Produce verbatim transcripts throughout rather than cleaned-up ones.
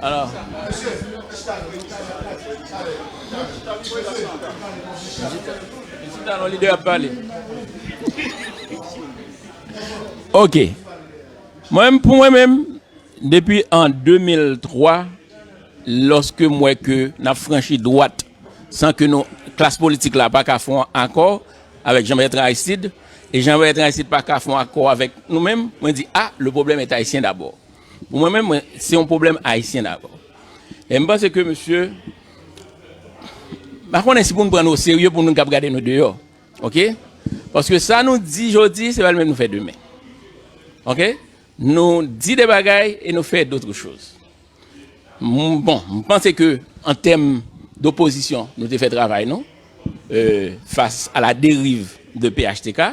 Alò, Mizik Talon Lidè ap pale. Ok. Mwen menm, pou mwen menm, depi an de mil twa, lòske m wè ke n ap franchi dwat san ke nou, klas politik la pa ka fè yon akò avèk Jean Bertrand Aristide, e Jean Bertrand Aristide pa ka fè yon akò avèk nou menm, mwen di, ah, le problème est haïtien d'abord. Pou mwen menm, mwen, se yon pwoblèm ayisyen dabò. E m panse ke, mesye, m pa konnen si pou n pran nou oserye pou moun k ap gade nou deyò. Ok? Paske sa nou di jodi, se pa l menm nou fè demen. Ok? Nou di de bagay e nou fè d'autres choses. M, bon, m panse ke an tèm d'opposition, nou te fè travay nou, euh, face à la dérive de P H T K,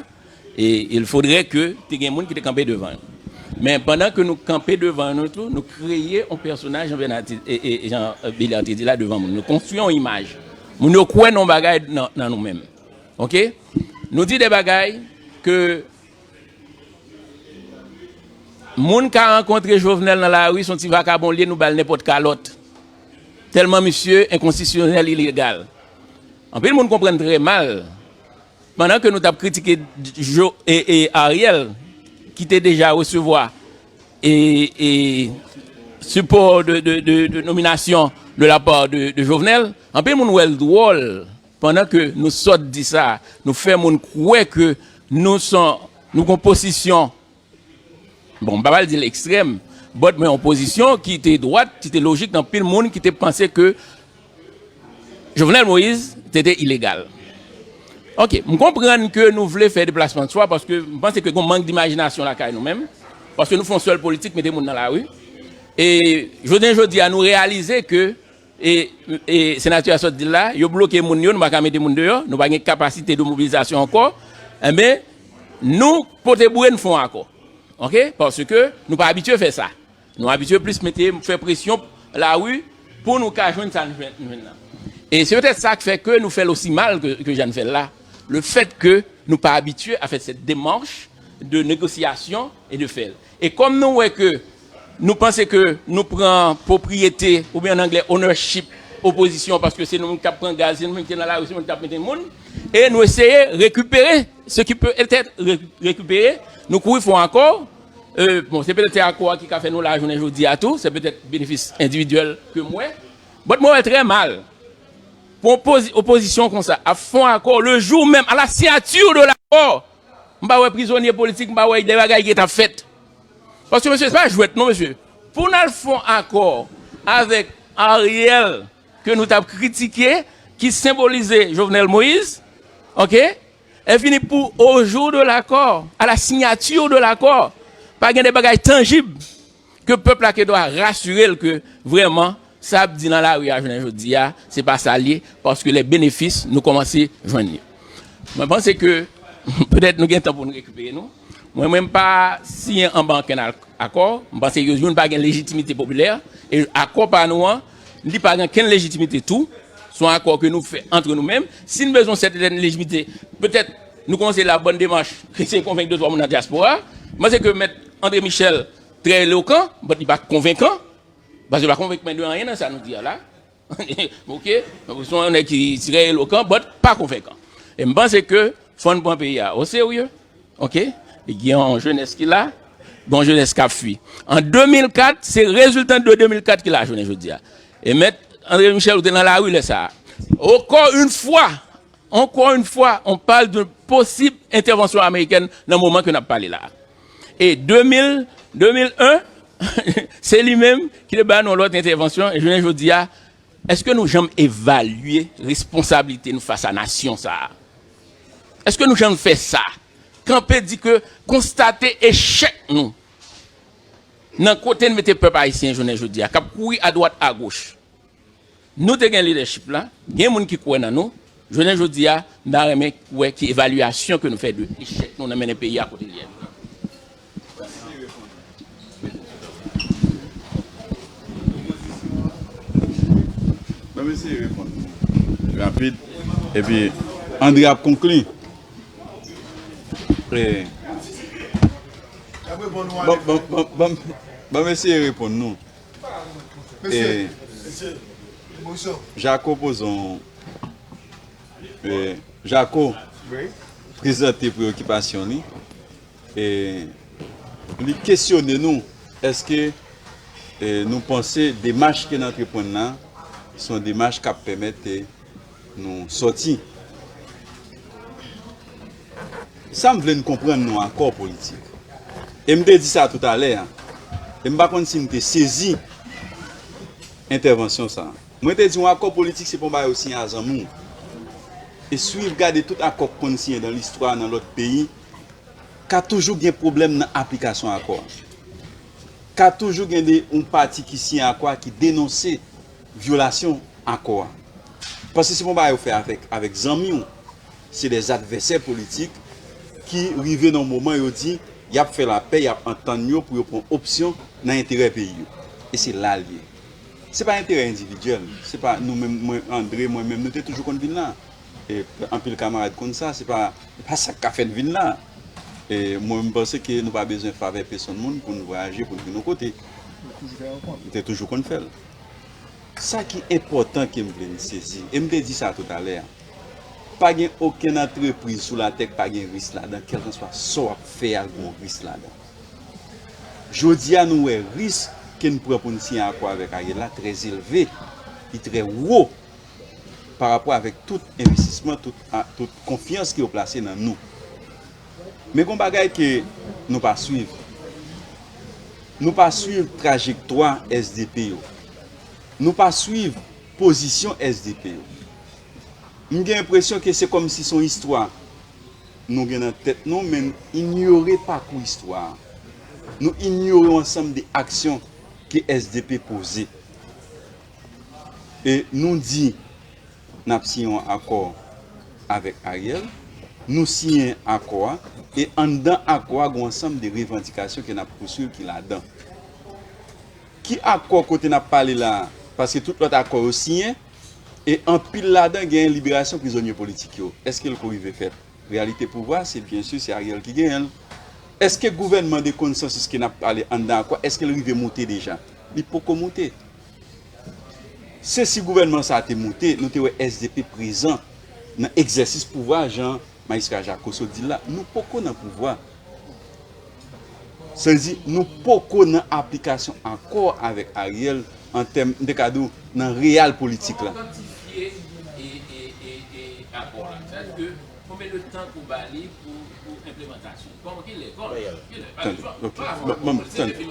e il faudrait que te gen moun ki te kanpe devan yo. Men pandan ke nou kanpe devan yo tou, nou kreye yon pèsonaj, jan Bernard te, e, e, jan, euh, Beliard te di la, devan moun. Nou konstwi yon imaj. Moun yo kwè nan yon bagay nan, nan nou menm. Ok? Nou di de bagay ke moun ka rankontre Jovenel nan lari, se yon ti vakabon li ye, nou ba l nenpòt kalòt. Tèlman misye enkonstitisyonèl, ilegal. Anpil moun konprann trè mal. Pandan ke nou t ap kritike Jo-, e, e Ariel, ki te deja resevwa e, e sipò de, de, de, de nominasyon de la part de, de Jovenel, anpil moun wè l dwòl. Pandan ke nou sòt di sa, nou fè moun kwè ke nou son, nou gon pozisyon, bon, m pa pral di l ekstrèm, but men yon pozisyon ki te dwat, ki te lojik nan pil moun ki te panse ke Jovenel Moïse te, te ilegal. Ok, m konprann ke nou vle fè deplasman de swa paske m panse ke gon mank dimajinasyon lakay nou menm, paske nou fè yon sèl politik, mete moun nan lari. E jodi, jodi a, nou reyalize ke e, e senatè a sot di l la, yo bloke moun yo, nou pa ka mete moun deyò, nou pa gen kapasite de mobilizasyon ankò, enben, nou pote boure, nou fè yon akò. Ok? Paske nou pa abitye fè sa. Nou abitye plis mete, fè presyon lari pou nou ka jwenn sa nou jwenn, nou jwenn nan. E se petèt sa k fè ke nou fè l osi mal ke, ke jan n fè l la. Le fait que nou pa abitye a fè cette démarche de négociation et de faire. E kòm nou wè ke nou panse ke nou pran pwopriyete, oubyen an anglè ownership, opozisyon, paske se nou menm k ap pran gaz, se nou menm ki te nan lari, se nou menm k ap mete moun, e nou eseye rekipere ce qui peut être re-, récupéré, nou kouri fè yon akò, euh, bon, se petèt se akò a ki ka fè nou la jounen jodi a tou, se petèt benefis endividyèl ke m wè, but mwen wè l trè mal pou opozi-, opozisyon konsa ap fè yon akò le jou menm, à la signature de l'accord, m pa wè prizonye politik, m pa wè de bagay ki t ap fèt. Paske, mesye, se pa jwèt non, mesye. Pou n al fè yon akò avèk Ariel, ke nou t ap kritike, ki senbolize Jovenel Moïse, ok? E fini pou au jour de l'accord, à la signature de l'accord, pa gen de bagay tanjib ke pèp la ke dwa rasire l ke vrèman sa ap di nan lari a jounen jodi a, se pa sa l ye, paske les bénéfices nou kòmanse jwenn yo. Mwen panse ke petèt nou gen tan pou nou rekipere nou. Mwen, mwen m pa siyen anba ankenn al-, akò. M panse ke youn pa gen lejitimite popilè, e akò pa nou an, li pa gen kenn lejitimite tou. Se yon akò ke nou fè antre nou menm. Si n bezwen sèten lejitimite, petèt nou kòmanse la bòn demach, eseye konvenk de twa moun nan dyaspora. M panse ke mèt André Michel trè elokan, but li pa konvenkan, paske li pa konvenk mwen de anyen nan sa nou di a la. Ok? Se yon nèg ki trè elokan, but pa konvenkan. E m panse ke fò n pran peyi a o serye. Ok? Gen yon jenès ki la, gen yon jenès k ap fui. An de mil kat, se reziltan de de mil kat ki la jounen jodi a. E mèt André Michel, ou te nan lari lè sa a. Encore une fois, encore une fois, on parle de possible intervention américaine nan moman ke n ap pale la. E de mil, de mil en, se li menm ki te ba nou lòt entèvansyon, e jounen jodi a, èske nou janm evalye responsablite nou fas a nasyon sa a? Èske nou janm fè sa? Kanpe di ke konstate echèk nou nan kote n mete pèp ayisyen jounen jodi a, k ap kouri adwat agoch. Nou te gen lidèchip la, gen moun ki kwè nan nou, jounen jodi a, m ta renmen wè ki evalyasyon ke nou fè de echèk nou nan mennen peyi a kote l ye. Ban m eseye reponn rapid, epi André ap konkli. Eh, ban, ban, ban, ban, ban m eseye reponn nou. Mesye, e, Jako poze yon, e, Jako prezante preyokipasyon li. E, li kesyone nou, èske, e, nou panse demach ke n antreprann la se yon demach k ap pèmèt, e, nou sòti? Sa m vle n konprann nan akò politik. E m te di sa toutalè a. E m pa konn si n te sezi entèvansyon sa a. Mwen te di yon akò politik se pa yon bagay ou siyen a zanmi w. E swiv gade tout akò k konn siyen nan listwa nan lòt peyi, ka toujou gen pwoblèm nan aplikasyon akò a. Ka toujou gen de yon pati ki siyen akò a ki denonse vyolasyon akò a. Paske se pa yon bagay yo fè avèk, avèk zanmi w. Se dè advèsè politik ki rive nan yon moman yo di y ap fè lapè, y ap antann yo pou yo pran opsyon nan enterè peyi yo. E se la l ye. Se pa enterè endividyèl. Se pa nou menm, mwen, Andre, mwen menm, nou te toujou konn vin la. E anpil kamarad konn sa, se pa, se pa sa k ka fè n vin la. E mwen, m panse ke nou pa bezwen favè pèsonn moun pou n vwayaje, pou n vin yon kote. Nou te toujou konn fè l. Sa ki enpòtan ke m vle n sezi, e m te di sa toutalè a, pa gen okenn antrepriz sou latè k pa gen risk ladan, kèlkanswa sa w ap fè a, gen yon risk ladan. Jodi a, nou wè risk ke n pran pou n siyen akò avèk Ariel la trè elve, li trè wo pa rapò avèk tout envestisman, tout, a, tout konfyans ke yo plase nan nou. Men gen yon bagay ke nou pa swiv. Nou pa swiv trajektwa S D P yo. Nou pa swiv pozisyon S D P yo. M gen enpresyon ke se kòmsi se yon istwa nou gen nan tèt nou, men n inyore pakou istwa a. Nou inyore yon ansanm de aksyon ke S D P poze. E nou di n ap siyen yon akò avèk Ariel, nou siyen akò a, e anndan akò a, gen yon ansanm de revandikasyon ke n ap pouswiv ki ladan. Ki akò kote n ap pale la a? Paske tout lòt akò yo siyen, e anpil ladan gen liberasyon prizonye politik yo. Èske l ko rive fèt? Reyalite pouvwa, se byen si se Ariel ki genyen l. Èske gouvènman de konsansis ke n ap pale anndan akò a, èske l rive moute deja? Li poko moute. Se si gouvènman sa a te moute, nou te wè S D P prezan nan egzèsis pouvwa, jan Majistra Jacoso di l la, nou poko nan pouvwa. Sa vle di, nou poko nan aplikasyon akò avèk Ariel an tèm, m te ka di w, nan real politik la. Kwantifye e, e, e, e akò la. Sa vle di ke konbyen de tan pou ba li pou, pou enplemantasyon? Kòman, kilè, kòman, kilè? Pa gen chwa. Tande, ok. Bon, bon, tande.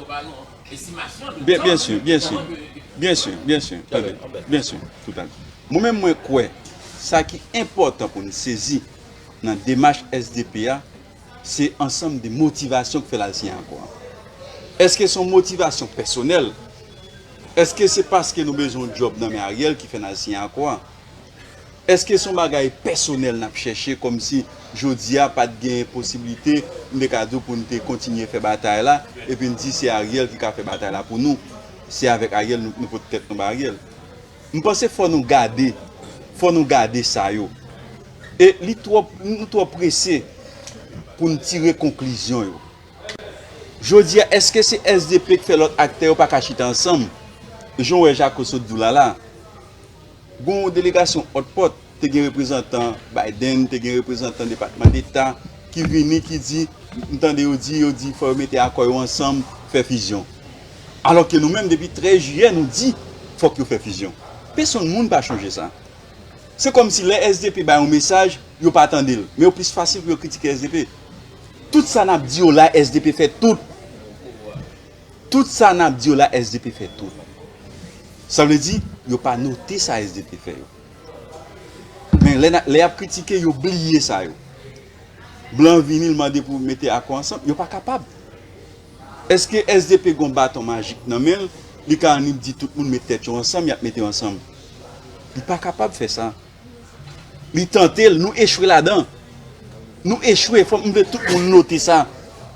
Estimasyon de tan, kòman ke, byen si, byen si, tande, byen si, toutalè. Mwen menm, mwen kwè, sa ki enpòtan pou n sezi nan demach S D P a, se ansanm de motivasyon k fè l al siyen akò a. Èske se yon motivasyon pèsonèl? Èske se paske nou bezwen yon djòb nan men Ariel ki fè n al siyen akò a? Èske se yon bagay pèsonèl n ap chèche, kòmsi jodi a pa t gen posiblite, m te ka di w, pou n te kontinye fè batay la, epi n di se Ariel ki ka fè batay la pou nou, se avèk Ariel nou, nou pot tèt nou ba Ariel? M panse fò nou gade, fò nou gade sa yo. E li twò, nou twò prese pou n tire konklizyon yo. Jodi a, èske se S D P k fè lòt aktè yo pa ka chita ansanm? Jan w wè Jako sot di w la la, gen yon delegasyon hotpot, te gen reprezantan Biden, te gen reprezantan Depatman Deta ki vini, ki di, m tande yo di, yo di fò yo mete akò yo ansanm, fè fizyon. Alòske nou menm, depi trèz jiyè, nou di fòk yo fè fizyon. Pèsonn moun pa chonje sa. Se kòmsi lè S D P bay yon mesaj, yo pa tande l. Men yo plis fasil pou yo kritike S D P. Tout sa n ap di yo la, S D P fè tout. Tout sa n ap di yo la, S D P fè tout. Sa vle di, yo pa note sa S D P fè yo. Men lè n a, lè y ap kritike, yo bliye sa yo. Blan vini, l mande pou mete akò ansanm, yo pa kapab. Èske S D P gon baton majik nan men l, li ka annik di tout moun met tèt yo ansanm, y ap mete yo ansanm? Li pa kapab fè sa. Li tante l, nou echwe ladan. Nou echwe, fò m vle tout moun note sa.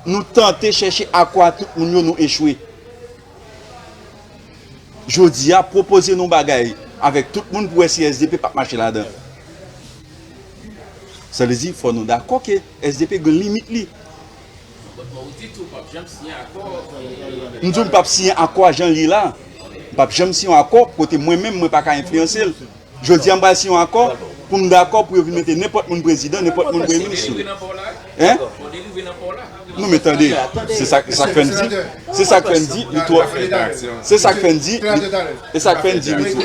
Nou tante chèche akò a tout moun yo, nou echwe. Jodi a, pwopoze nou bagay avèk tout moun pou wè si S D P p ap mache ladan. Sa vle di, fò nou dakò ke S D P gen limit li. M di w m p ap siyen akò a jan l ye la. M p ap janm siyen yon akò kote mwen menm mwen pa ka enfliyanse l. Jodi a m pral siyen yon akò pou m dakò pou yo vin mete nenpòt moun prezidan, nenpòt moun premye minis sou li. Hein? Non, men tande, se sa, se sa k fè m di, se sa k fè m di li twò, se sa k fè m di li, e sa k fè m di li twò,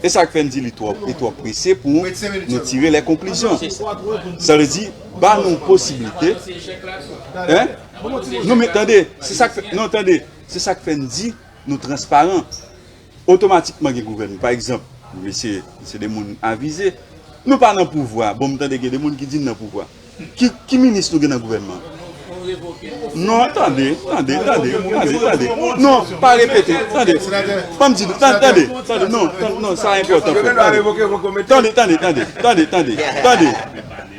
e sa k fè m di li twò, li twò prese pou nou tire lè konklizyon. Sa vle di, ba nou posiblite, hein? Non, men tande, se sa k fè, non, tande, se sa k fè m di nou transparan. Otomatikman gen gouvènman. Pa egzanp, mesye, se de moun avize. Nou pa nan pouvwa. Bon, m tande gen de moun ki di n nan pouvwa. Ki, ki minis nou gen nan gouvènman? Non, tande, tande, tande, tande, tande. Non, pa repete, tande. Ban m di nou, tande, tande, tande, non, tande, non, sa enpòtan, frè, tande. Tande, tande, tande, tande, tande, tande.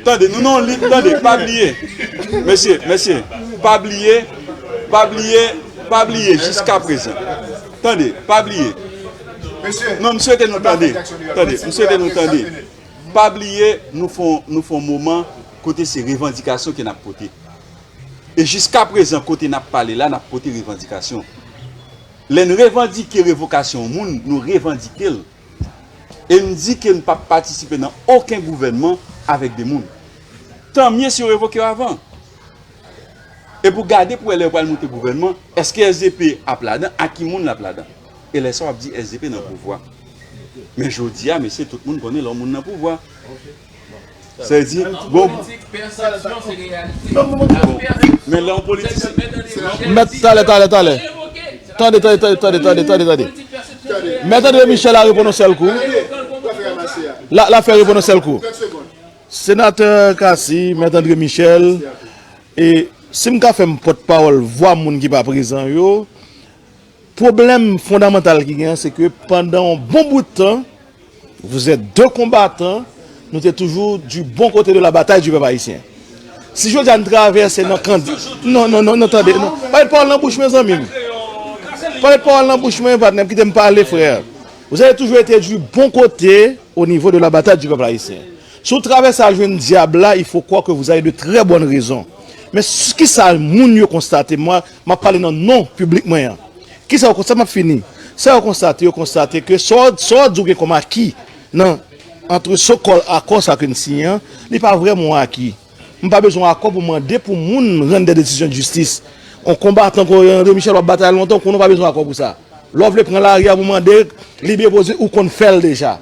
Tande, nou nan yon lit, tande, pa bliye. Mesye, mesye, pa bliye, pa bliye, pa bliye jiska prezan. Tande, pa bliye. Non, m swete nou tande. Tande, m swete nou tande. Pa bliye, nou fè yon, nou fè yon moman kote se revandikasyon ke n ap pote. E jiska prezan, kote n ap pale la, n ap pote revandikasyon. Lè n revandike revokasyon yon moun, nou revandike l. E n di ke n p ap patisipe nan okenn gouvènman avèk de moun. Tanmye si yo revoke yo avan. E pou gade pou wè lè yo pral monte gouvènman, èske S D P ap ladan, ak ki moun l ap ladan? E lè sa w ap di S D P nan pouvwa. Men jodi a, mesye, tout moun konnen lè yon moun nan pouvwa. Sa vle di, bon. Men lè yon politisyen. Mèt, talè, talè, talè. Tande, tande, tande, tande, tande, tande, tande. Mèt André Michel a reponn yon sèl kou. La, la fè reponn yon sèl kou. Senatè Cassy, Mèt André Michel, e si m ka fè m pòtpawòl vwa moun ki pa prezan yo, pwoblèm fondamantal ki genyen, se ke pandan yon bon bout tan, vous êtes deux combattants, nou te toujou du bon côté de la bataille du peuple haïtien. Si jodi a n travèse nan kan, non, non, non, non, tande, non. Pa met pawòl nan bouch mwen, zanmi m. Pa met pawòl nan bouch mwen, patnè m, kite m pale, frè. Vous avez toujours été du bon côté au niveau de la bataille du peuple haïtien. Si w travèse al jwenn dyab la, il faut croire que vous avez de très bonnes raisons. Men s-, kisa moun yo konstate, mwen, m ap pale nan non piblik mwen an. Kisa yo konstate, m ap fini. Sa yo konstate, yo konstate ke sa w, sa w di w gen kòm aki nan, antre sokòl akò sa ke n siyen an, li pa vrèman yon aki. M pa bezwen akò pou mande pou moun rann de desizyon de jistis. On konbatan kon André Michel w ap batay lontan, konnen w pa bezwen akò pou sa. Lè w vle pran lari a pou mande libere prizonye, ou konn fè l deja.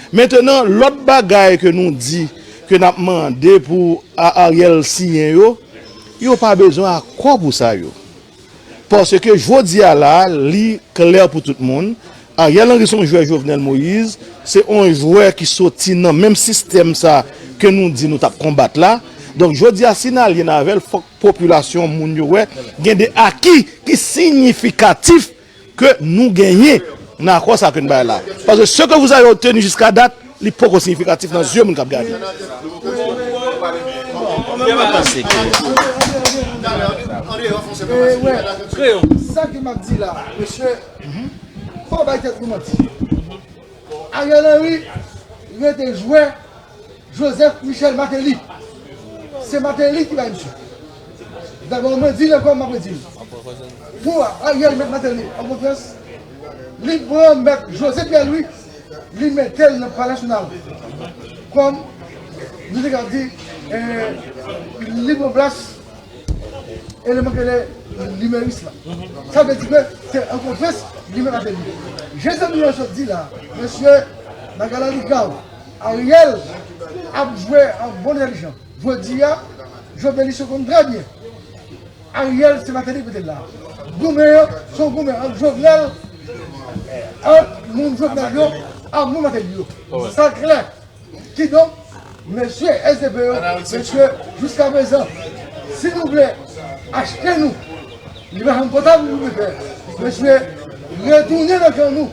Mentenan, lòt bagay ke nou di ke n ap mande pou A-, Ariel siyen yo, yo pa bezwen akò pou sa yo. Paske jodi a la, li klè pou tout moun, Ariel Henry se yon jwè Jovenel Moïse, se yon jwè ki soti nan menm sistèm sa ke nou di nou t ap konbat la. Donk, jodi a, si n alye n avè l, fòk popilasyon, moun yo wè, gen de aki ki siyifikatif ke nou genyen nan akò sa ke n bay la. Paske ce que vous avez obtenu jusqu'à date, li poko siyifikatif nan zye moun k ap gade. Sa ke m ap di la, mesye, pa bay tèt nou manti. Ariel Henry rete jwè Joseph Michel Martelly. Se Martelly ki bay misye. Dabò, mwen di l ankò, m ap redi l. Pou Ariel met Martelly an konfyans, li pran mèt José Pierre Louis, li mete l nan Palè Nasyonal. Kòm, nou te ka di, eh, li pran plas eleman ke le nimeris la. Sa vle di ke se an konfyans li menm avè li. Jan zanmi yo sot di la, mesye, bagay la li grav. Ariel ap jwe an bon entèlijan. Jodi a, Joveneliste yo konn trè byen. Ariel se Martelly ki mete l la. Goumen an, se yon goumen ant Jovenel, ant moun Jovenel yo, ak moun Martelly yo. Sa klè. Kidonk, mesye S D P yo, mesye, jiskaprezan, si nou vle achte nou, li pa janm potab nou vle fè. Mesye, retounen nan kan nou.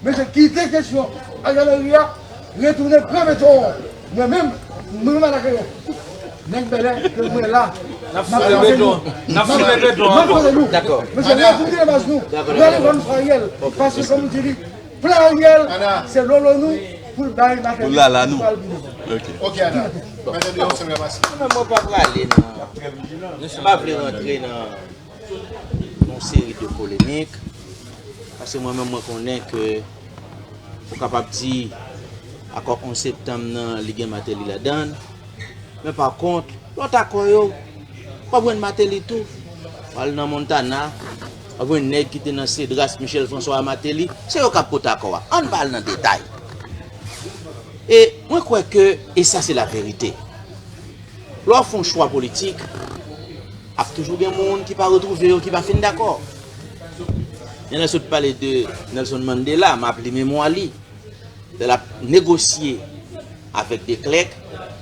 Mesye, kite kesyon Ariel Henry a, retounen pran beton an. Mwen menm, mwen menm Alain Caillon, nèg bèlè, ke mwen la. N ap foure beton. N ap foure beton ankò. Dakò. Mesye, retounen nan baz nou. Rale vwa nou sou Ariel. Paske, kòm ou di li, Plan Ariel, se lolo nou pou l bay Martelly pou l al pi devan. Ok. Ok, Ana. Mwen tande yon sèl rapase. Mwen, mwen pa prale nan, mwen pa vle rantre nan yon seri de polemik. Se mwen menm, mwen konnen ke ou kapab di akò onz septanm nan, li gen Martelly ladan l. Men pa kont, lòt akò yo, w ap jwenn Martelly tou. W al nan Montana, w ap jwenn nèg ki te nan Cedras, Michel François a Martelly, se yo k ap pote akò a. Ann pa al nan detay. E mwen kwè ke, e sa se laverite, lè w fè yon chwa politik, ap toujou gen moun ki pa retwouve yo, ki pa fin dakò. Lè n sot pale de Nelson Mandela, m ap li memwa li. Lè l ap negosye avèk de Klerk,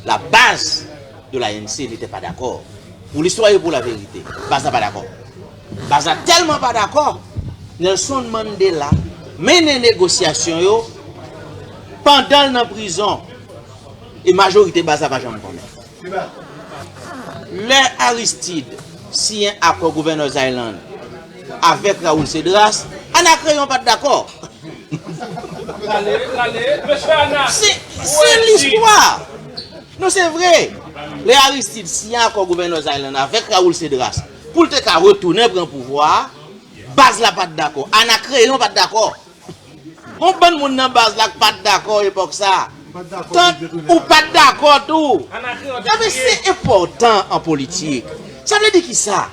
la base de l'A N C n'était pas d'accord. Pour l'histoire et pour la vérité, baz la pa dakò. Baz la tèlman pa dakò, Nelson Mandela mennen negosyasyon yo pandan l nan prizon. E majorite baz la pa janm konnen. Lè Aristide siyen akò Gouverneurs Island avèk Raoul Cédras, Ana Kreyon pa t dakò. Se listwa. Non, se vre. Lè Aristide siyen akò Gouverneurs Island avèk Raoul Cédras pou l te ka retounen pran pouvwa a, baz la pa t dakò. Ana Kreyon pa t dakò. Yon bann moun nan baz la k pa t dakò epòk sa. Tan ou pa t dakò tou. Sa vle se enpòtan an politik. Sa vle di ki sa?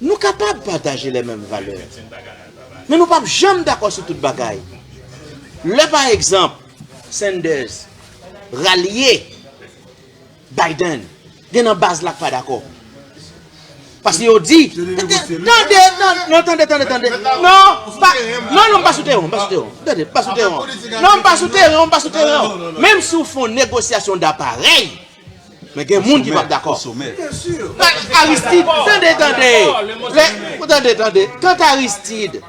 Nou kapab pataje lè menm valè, men nou p ap janm dakò sou tout bagay. Lè pa egzanp Sanders ralye Biden, gen nan baz la k pa dakò. Paske yo di, tande, tande, non, tande, tande, tande. Non, pa, non, non, m pa sou teren, m pa sou teren. Tande, m pa sou teren. Non, m pa sou teren, m pa sou teren. Menm si w fè yon negosyasyon daparèy, men gen moun ki p ap dakò. Aristide, tande, tande. Lè, tande, tande. Kanta Aristide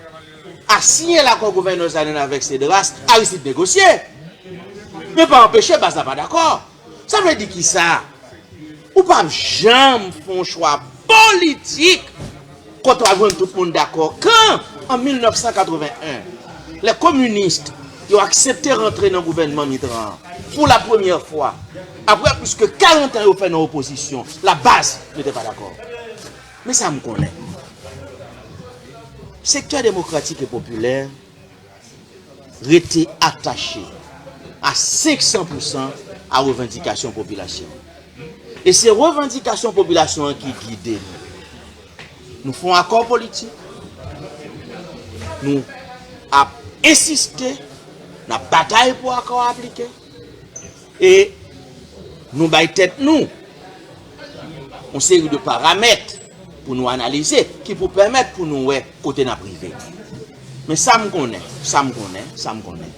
a siyen lakò Gouverneurs Island avèk Cédras, Aristide negosye. Men pa anpeche baz la pa dakò. Sa vle di ki sa? Ou p ap janm fè yon chwa politik kote w ap jwenn tout moun dakò. Kan, an mil nèf san katreven en, lè kominis yo aksepte rantre nan gouvènman Mitterrand an, pou la premyè fwa, apre plis ke karant an yo fè nan opozisyon, la base n'était pas d'accord. Men sa m konnen. Sektè demokratik e popilè rete atache a senk san pou san a revandikasyon popilasyon. E se revandikasyon popilasyon an ki gide nou. Nou fè yon akò politik, nou ap ensiste, n ap batay pou akò a aplike. E nou bay tèt nou yon seri de paramèt pou nou analize, ki pou pèmèt pou nou wè kote n ap rive. Men sa m konnen, sa m konnen, sa m konnen.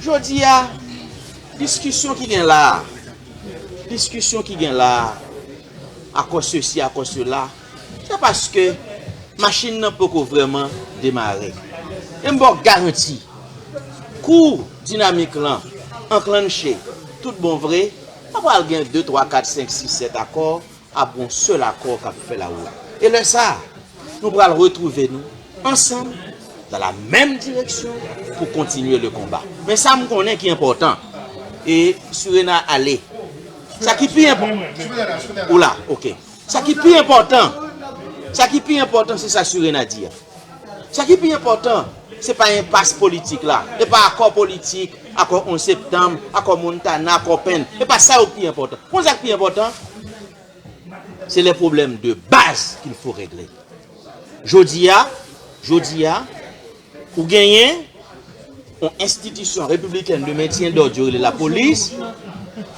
Jodi a, diskisyon ki gen la a, diskisyon ki gen la a, akò sesi, akò sela, se paske machin nan poko vrèman demare. E m ba w garanti, kou dinamik lan anklanche tout bon vre, pa pral gen de, twa, kat, senk, sis, sèt akò, ap gen yon sèl akò k ap fè lawout. E lè sa a, nou pral retwouve nou ansanm dans la même direction pour continuer le combat. Men sa m konnen ki enpòtan, e Surena ale. Sa ki pi enpòtan, ou la, oke. Sa ki pi enpòtan, sa ki pi enpòtan, se sa Surena di a. Sa ki pi enpòtan, se pa enpas politik la, e pa akò politik, akò onz septanm, akò Montana, akò Penn. E pa sa yo ki pi enpòtan. Konn sa k pi enpòtan? Se les problèmes de base qu'il faut régler. Jodi a, jodi a, ou genyen yon enstitisyon repiblikèn de mentyen dòd yo rele lapolis,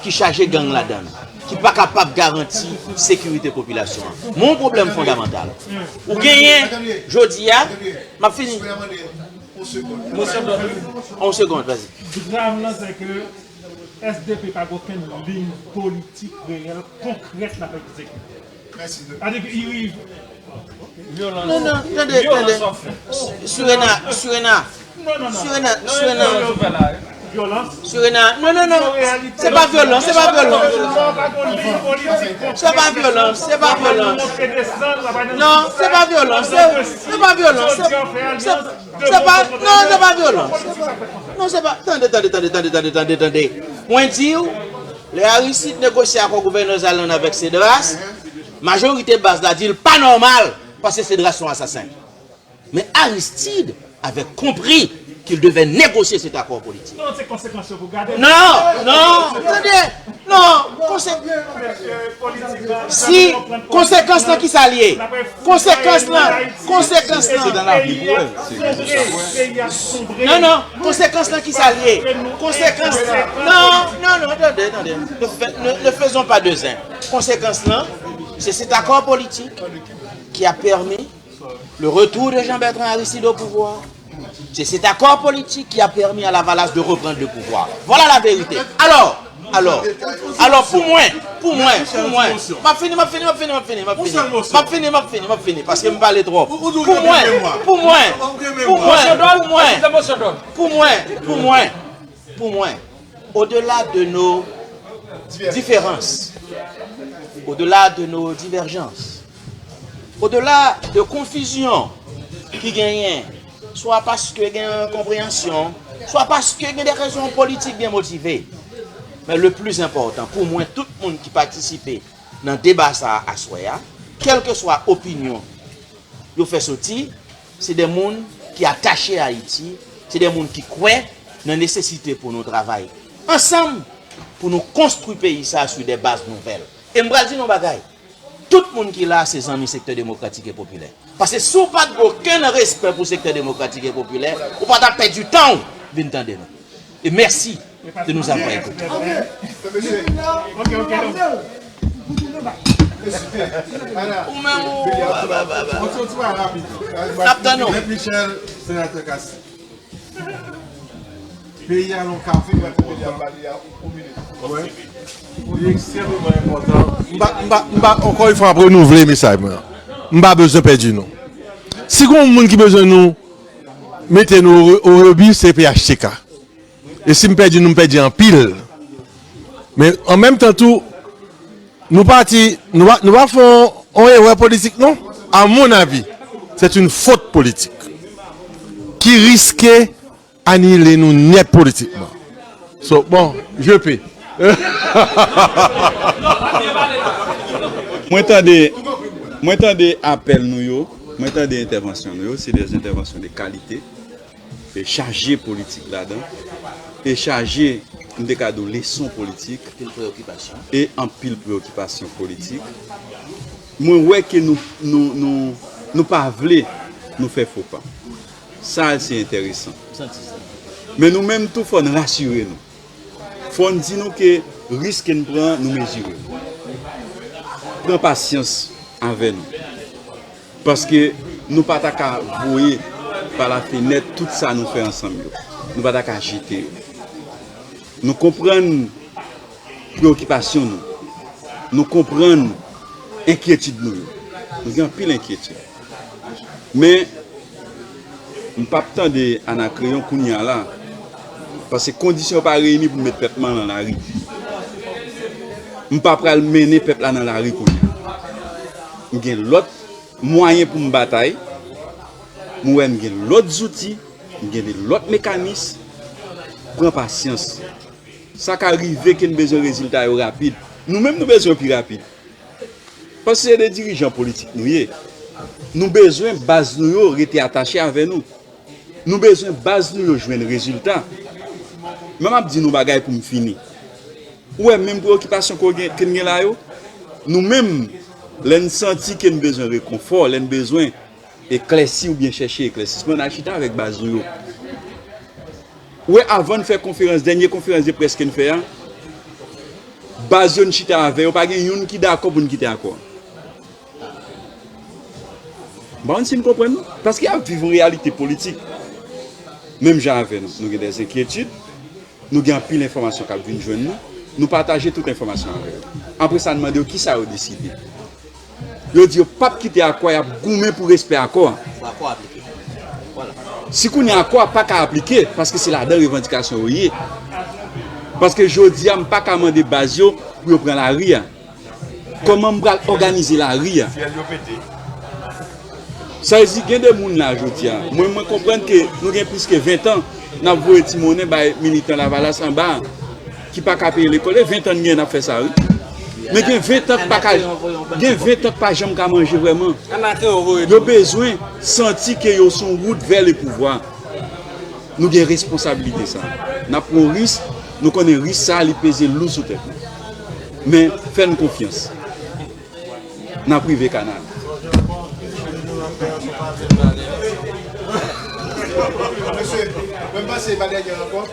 ki chaje gang ladan l, ki pa kapab garanti sekirite popilasyon an. Men yon pwoblèm fondamantal. Ou genyen, jodi a, m ap fini. Yon segond, vas-y. Dram nan, se ke S D P pa gen okenn liy politik reyèl, konkrèt l ap egzekite. Sa vle di ke li rive. Non, non, tande, tande. Surena, Surena. Surena, Surena. Surena, non, non, non. Se pa vyolans, se pa vyolans. Se pa vyolans, se pa vyolans. Non, se pa vyolans, se, se pa vyolans. Se, se pa, non, se pa vyolans. Non, se pa, tande, tande, tande, tande, tande, tande, tande. Mwen di w, lè Aristide negosye akò Gouverneurs Island avèk Cedras, majorite baz la di l pa nòmal, paske Cedras se yon asasen. Mais Aristide avait compris qu'il devait négocier cet accord politique. Non, non, tande, non, konsè-, si, konsekans lan ki sa l ye? Konsekans lan, konsekans lan. Non, non, konsekans lan ki sa l ye? Konsekans lan, non, non, non, tande, tande. Ne fè-, ne, ne faisons pas de zin. Konsekans lan, c'est cet accord politique qui a permis le retour de Jean-Bertrand Aristide au pouvoir. C'est cet accord politique qui a permis à Lavalas de reprendre le pouvoir. Voilà la vérité. Alors, alors, alors pou mwen, pou mwen, pou mwen, m ap fini, m ap fini, m ap fini, m ap fini, m ap fini, m ap fini, m ap fini, m ap fini, paske m pale twòp. Pou mwen, pou mwen, pou mwen, pou mwen, pou mwen, pou mwen, pou mwen, au-delà de nos différences, au-delà de nos divergences, au-delà de konfizyon ki genyen, swa paske gen konpreyansyon, swa paske gen de rezon politik byen motive. Men le plis enpòtan, pou mwen, tout moun ki patisipe nan deba sa a aswè a, kèlkeswa opinyon yo fè soti, se de moun ki atache Ayiti, se de moun ki kwè nan nesesite pou nou travay ansanm, pou nou konstwi peyi sa a sou de baz nouvèl. E m pral di nou yon bagay, tout moun ki la se zanmi Sektè Demokratik e Popilè. Paske si w pa t gen okenn respè pou Sektè Demokratik e Popilè, ou pa t ap pèdi tan w vin tande nou. E mèsi de nous avoir écoutés. Ou menm, ou, ba, ba, ba, ba. N ap tann ou. Mèt Michel, Senatè Castille. Peyi a nan kafe, mwen kontan. Wè. Li ekstrèmeman enpòtan. M pa, m pa, m pa, ankò yon fwa, m ap renouvle mesaj mwen an. M pa bezwen pèdi nou. Si gen yon moun ki bezwen nou mete nou o, o rebi, se P H T K. E si m pèdi nou, m pèdi anpil. Men an menm tan tou, nou pati, nou pa, nou pa fè yon, yon erè politik, non. À mon avis, c'est une faute politique qui risquait anile nou nèt politikman. So, bon, je peux. Mwen tande, mwen tande apèl nou yo, mwen tande entèvansyon nou yo, se de entèvansyon de kalite, e chaje politik ladan, e chaje, m te ka di w, leson politik, e anpil preyokipasyon politik. Mwen wè ke nou, nou, nou, nou pa vle nou fè fo pa. Sa se enteresan. Men nou menm tou, fò n rasire nou. Fò n di nou ke risk ke n pran, nou mezire l. Pran pasyans avè nou. Paske nou pa ta ka voye pa lafenèt tout sa nou fè ansanm yo. Nou pa ta ka jete yo. Nou konprann preyokipasyon nou. Nou konprann enkyetid nou yo. Nou gen anpil enkyetid. Men, m p ap tande Anakreyon kounye a la, paske kondisyon pa reyini pou m met pèp mwen nan lari. M pa pral mennen pèp la nan lari kounye a. M gen lòt mwayen pou m batay. M wè m gen lòt zouti, m gen de lòt mekanis. Pran pasyans. Sa ka rive ke n bezwen rezilta yo rapid. Nou menm nou bezwen pi rapid. Paske se de dirijan politik nou ye. Nou bezwen baz nou yo rete atache avè nou. Nou bezwen baz nou yo jwenn rezilta. Men m ap di nou bagay pou m fini. Ou wè menm preyokipasyon ke w gen, ke n gen la yo? Nou menm, lè n santi ke n bezwen rekonfò, lè n bezwen eklèsi oubyen chèche eklèsisman, n al chita avèk baz nou yo. Ou wè, avan n fè konferans, dènye konferans de près ke n fè a, baz yo n chita avè yo, pa gen youn ki dakò pou n kite akò a. M pa konn si n konprann, non? Paske y ap viv yon reyalite politik menm jan avè nou. Nou gen de enkyetid, nou gen anpil enfòmasyon k ap vin jwenn nou, nou pataje tout enfòmasyon avè yo. Apre sa, n mande yo kisa yo deside. Yo di yo p ap kite akò a, y ap goumen pou respè akò a. Pou akò a aplike. Vwala. Si kounye a akò a pa ka aplike, paske se ladan revandikasyon yo ye. Paske jodi a, m pa ka mande baz yo pou yo pran lari a. Kòman m pral òganize lari a? Sa vle di, gen de moun la jodi a. Mwen, mwen konprann ke nou gen plis ke ven tan n ap voye ti monnen bay militan Lavalas anba a, ki pa ka peye lekòl. E ven tan n gen n ap fè sa, wi. Men gen ven tan k pa ka, gen ven tan k pa janm ka manje vrèman. Yo bezwen santi ke yo sou wout vè le pouvwa. Nou gen responsabilite sa. N ap pran risk, nou konnen risk sa li peze lou sou tèt nou. Men fè n konfyans. N ap rive kanal. Mesye, mwen panse pa dènye ankò.